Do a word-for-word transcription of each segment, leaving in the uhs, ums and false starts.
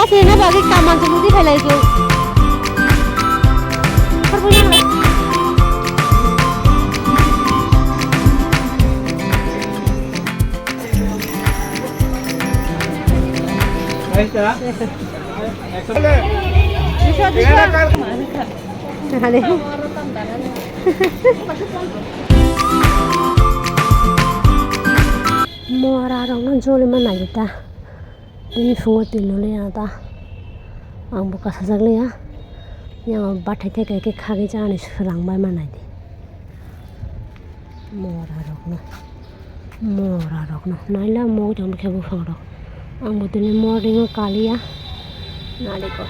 Sini bagi kaman tu mesti belai tu. Bisa, bisa. Mora rok no joli ma nai ta. Bini phungo twi nw liya ta. Ang bo kasajak liya. Yang bathai thai kai khe khagwi cha ani swrang bai ma nai di. Mora rok no. Mora rok no. Naila mo jang khe buphang rok. Ang bo tini morning o kaliya. Narikol.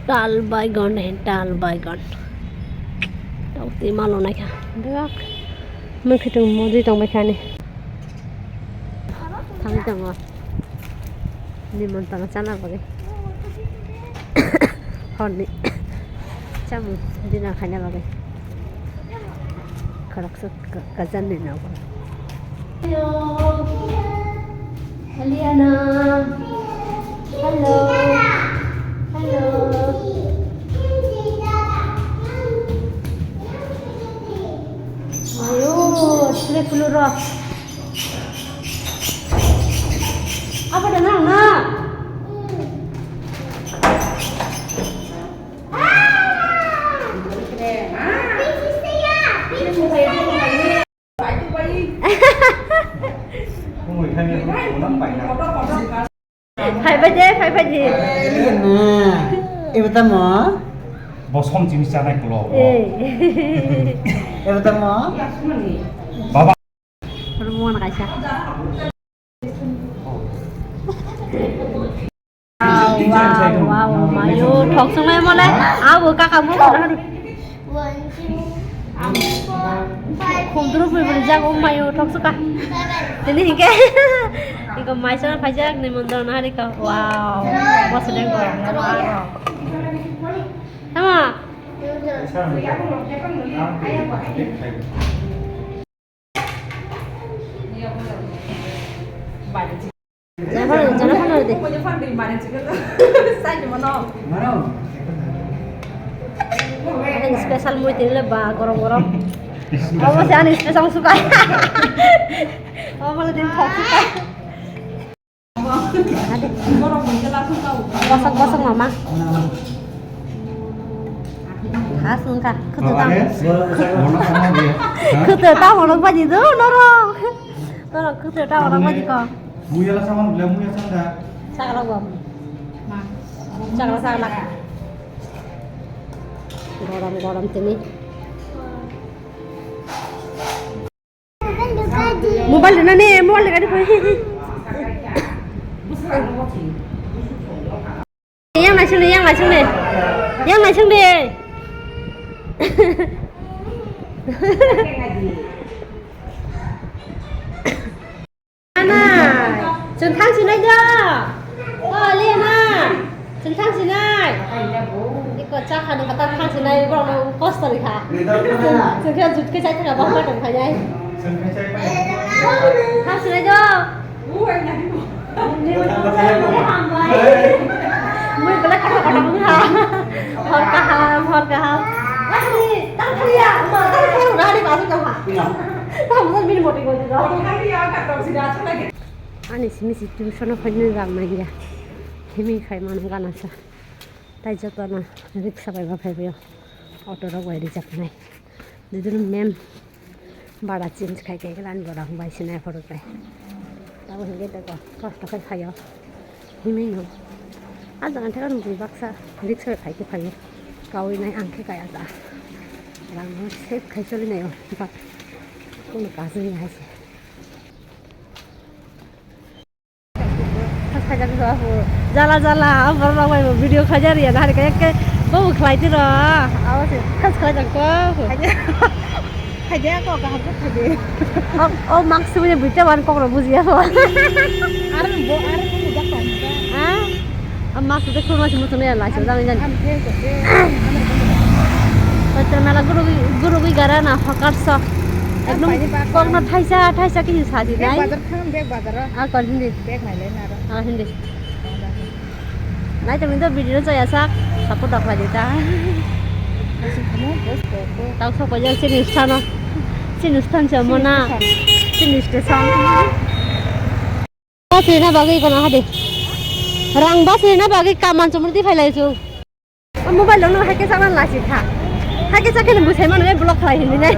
Tal baigon he, tal baigon. Tau twi ma lo nai kha. Bebak. Mui khitung mo jui tong bai kha ni. Thangwi tongo. Nimontana chana bagwi. Horni chamung dinner khaina bagwi. Khoroksa ka-, kajan ni nogo. Hello. Eliana. Hello. Hello. Ayo, sile pulu ro. Apa dah nang na? Phaibai de, phaibai de. Eba tamo? Bosom chini chanai kulo. Eh. Eba tamo? Baba. Hormon kaisa. Wow, wow, wow, mayo, thok sung mai mole. Abo kaka mo. Khumdru pui beri jak, oh mayo, thok suka. Tini hingke. Iko maisa paijak ni mondol nari ka. Wow. Bosu deng ko. Tama. Jana phano, jana phano de. Ani special mui tini le ba gorom gorom. Omo se ani special suka. Omo le din thok suka. Bosok bosok mama. Khas wngkha. Khwtwtang. Khwtwtang hwnwi baji do norok. Norok khwtwtang hwnwi baji kho. Muya la saman bela muya sanda. Chakla bom. Chakla chakla. Gorom gorom tini. Mobile rwna ne, mobile rwna ne. Yang naising de, yang naising de. Yang naising de. Ana, chwng thang sinai da. O, Liana. Chwng thang sinai. Iko cha kha nang kata thang sinai, borok no kosto ri kha. Chwng khe jut khe chai thang bang ba tong khainai. Thang sinai do. Mui belai kotor kotor wng kha. Hor kaham, hor kaham. Wahni, tang thang ya, ma, tang thang ya, wahni basu tong kha. Tang thang bini moti moti do. Ani simi si tuition o phainai rang nangya. Himwi khai mano gana sa. Tai jotono riksa bai ba phaibaio. Auto rok bai rijaknai. Didino mem bara change khai khai ani borok bai sinai phoro khai. Tabo hingke tei kosto khai phaio. Himwi no. A jaga thekar bui baksa riksa bai khai khe phaio. Kaui nai ang khe kaya ta. Rang no save khai choli naio. But kono kasu ni hai se. Jala jala, borok rok bai bo video khaijak riya, hari khe ekke bo bo khlai tiro. Abo se khas khlai jak ko. Khaijak ko, kaham khe khaide. O, o mask simi buita wan kokro bujiya ko. Ar bo, ar bo jak ko. Ha? A mask de khulma simi thung ya lai so jang jang. Am khe ko khe. Hotel mela guru guru gara na hokar so. Ekdom kokno thaisa thaisa kisi saji nai. Bek bazar thang, bek bazar. A kon hindi. Bek nai le na ro. A hindi. Nai tongni to video chaya sak, support rok khlai di ta. Tau sok paijak chini sthano. Chini sthan se mona. Chini station. Bas rina bagwi kono hade. Rang bas rina bagwi kaman chumriti phailai chwng. O mobile no haike sakna lasi kha. Haike sakhe no bwsai mano block khlai hinwi nai.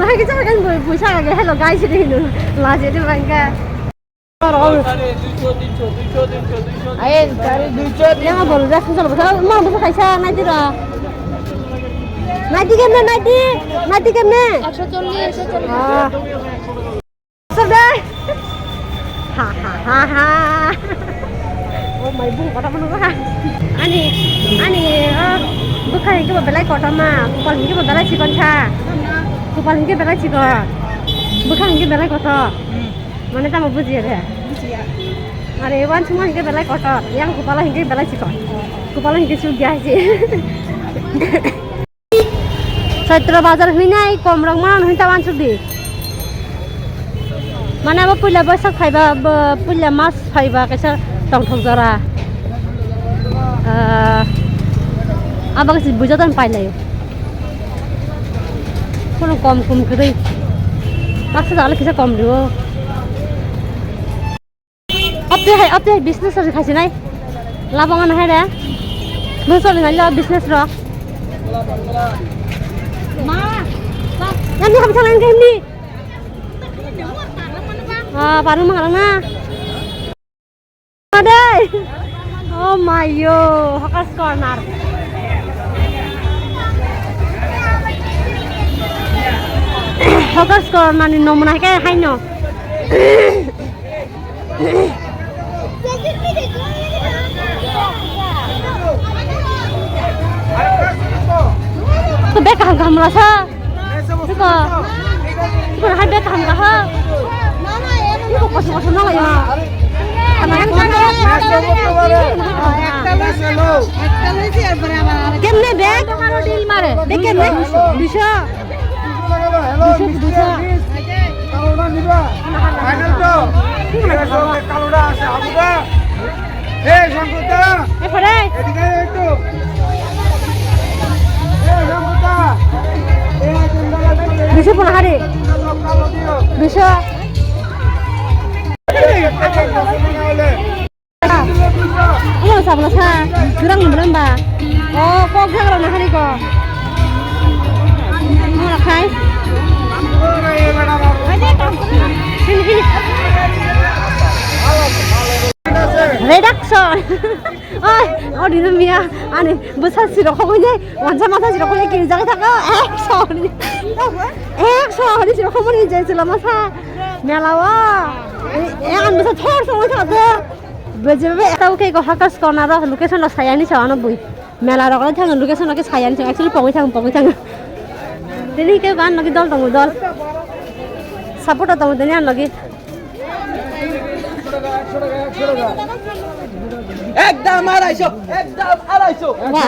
Haike sakhe no bwsai age hello guys hinwi hino. Lasi de bangka. Ayen kari duicho din. Yang bol jas sal bwsa ma bwsa kaisa naidi ra. Naidi kemne naidi. Naidi kemne. Ekso chollish, ekso chollish. Ah. Sir dai. Ha ha ha ha. Oh my bung kota mano ha. Ani ani oh bwkha hingke bo belai kota ma. Kupal hingke bo belai chikon sa. Kupal hingke belai chikon. Bwkha hingke belai kota. Mane tamo bujiya de. Bujiya. Are wansukma hingke belai kota. Yang kupala hingke belai chikon. Kupala hingke chukya hai se. Chaitra bazar hinwi nai kom rok mano hinwi ta wansuk di. Mane abo puila boisak phaiba, bo puila mas phaiba kaisa tongthok jora. Ah, abo kaisa bujo tong pailai. Kono kom kom kwrwi. Baksa jale kisa kom riwo. Apni hai, apni hai business ari khaisi nai. Labang ano hai re. Bwsali nai lo business ro. Ma, ma. Nani ham salang kemni? Ah, parung mangalang na. Adai. Oh my yo, hawkers corner. Hawkers corner ni nomna hai ke hai no. Bek kaham kaham rasa. Siko. Siko hai bek kaham kaha. Siko kosom kosom nang ya. Kemne bek? Bek kemne? Duiso. Duiso, duiso. Kaloda niba? Final to? Final to? Kaloda ase, abuda? Hey, Sangkuta! Hey, Farai! Edige ektu. Hey, Sangkuta! Hey, Sangkuta! Bisa pun hari. Kalo dio. Bisa. Hey, Sangkuta, sini na ole. Ano sabla sa, jurang ni belum ba? Oh, kok jang rang hari ko. Ano rakhai? Ini, ini. Reduction. Oi, odi no miya, ani bwsa sirok hoboi nai, wansa masa sirok hoboi kiri jagai thaka, ek sori. Ek sori sirok hoboi ni jai sila masa. Mela wa. Eh, an bwsa thor songoi thaka. Bejebe eta uke ko hawkers corner ro location lo sayani sa ano bui. Mela rok le thang location lo ke sayani sa actually pogoi thang pogoi thang. Tini ke ban logi dol tongo dol. Support tongo tini an logi. Ekdam araisho, ekdam araisho. Wah.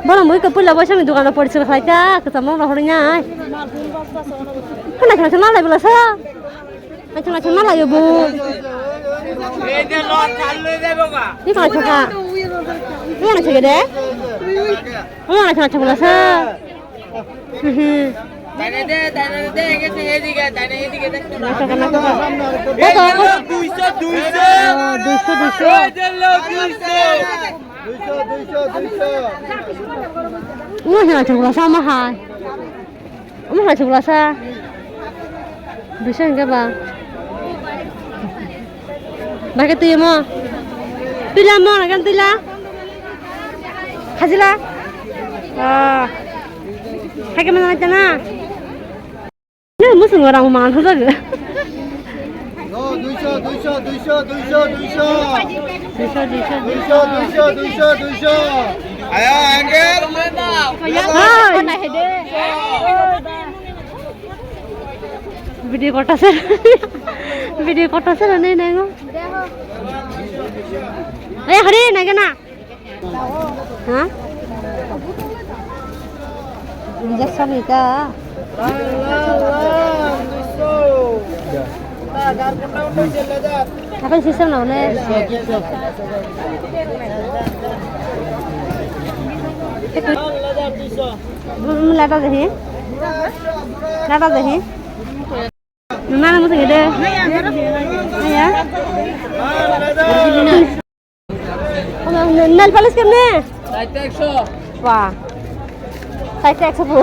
Bono mui kapila boisa ni dukano porichai khlai ta, kwcham rok rohorwi nai. Khana khana khana lai bwla sa. Khana khana khana lai bo. Ni khana khana. Ni khana khana de. Ni khana khana bwla sa. Mhm. Taina de, taina de, ege se edige, taina edige de. Nasa kana to. Edello, duiso, duiso. Ah, duiso, duiso. Edello, duiso. Duiso, duiso, duiso. Uma hina chukla sa ma hai. Uma hina chukla sa. Duiso hingke ba. Bake twi mo. Twila mo, nagan twila. Hajila. Ah. Hake mana tana. Ne, musu ngorang mangan hojago. No, duiso, duiso, duiso, duiso, duiso. Duiso, duiso, duiso. Duiso, duiso, duiso, duiso. Aya, angel. Hai. Video kota se. Video kota se nai nai ngo. Eh, hari nai gana. Ha? Injection ita. এখন system না হলে lata jahi, lata jahi. Nana mo sige de. Aya. Nail polish kemne? Wah. Sait ekso bu.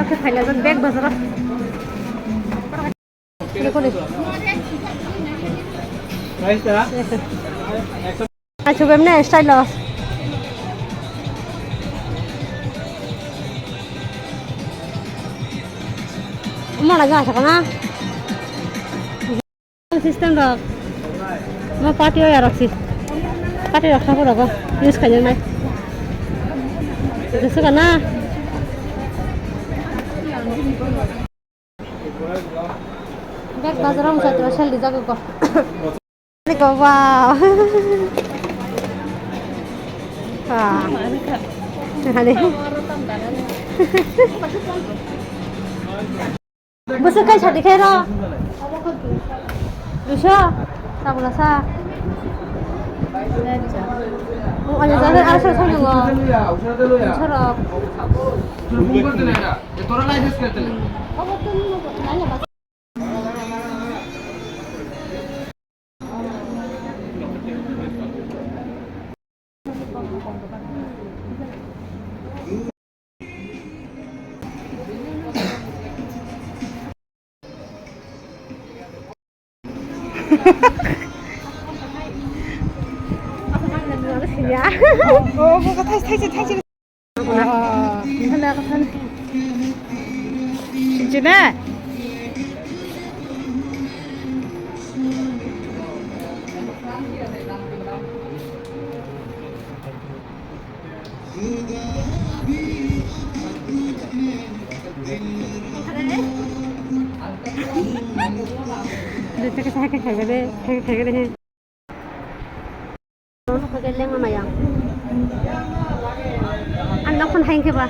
Oke, phailajak bag bazaro. Kuli, kuli. Price ta? Achu bemne style lo. Mo na ga sakana. System rok. Mo party o yarok si. Party rok sabu rogo. Use khaijak nai. Jesu kana. Bek bazar o musa tua sel di jago ko. Ko wow. Wah. Hade. Bwswk kai sadi khe ro. Duiso. Tabula sa. Ani jagwi arso song nungo. Duiso rok. Ang nokha khe lengma maya. Ang nokha hai khe ba.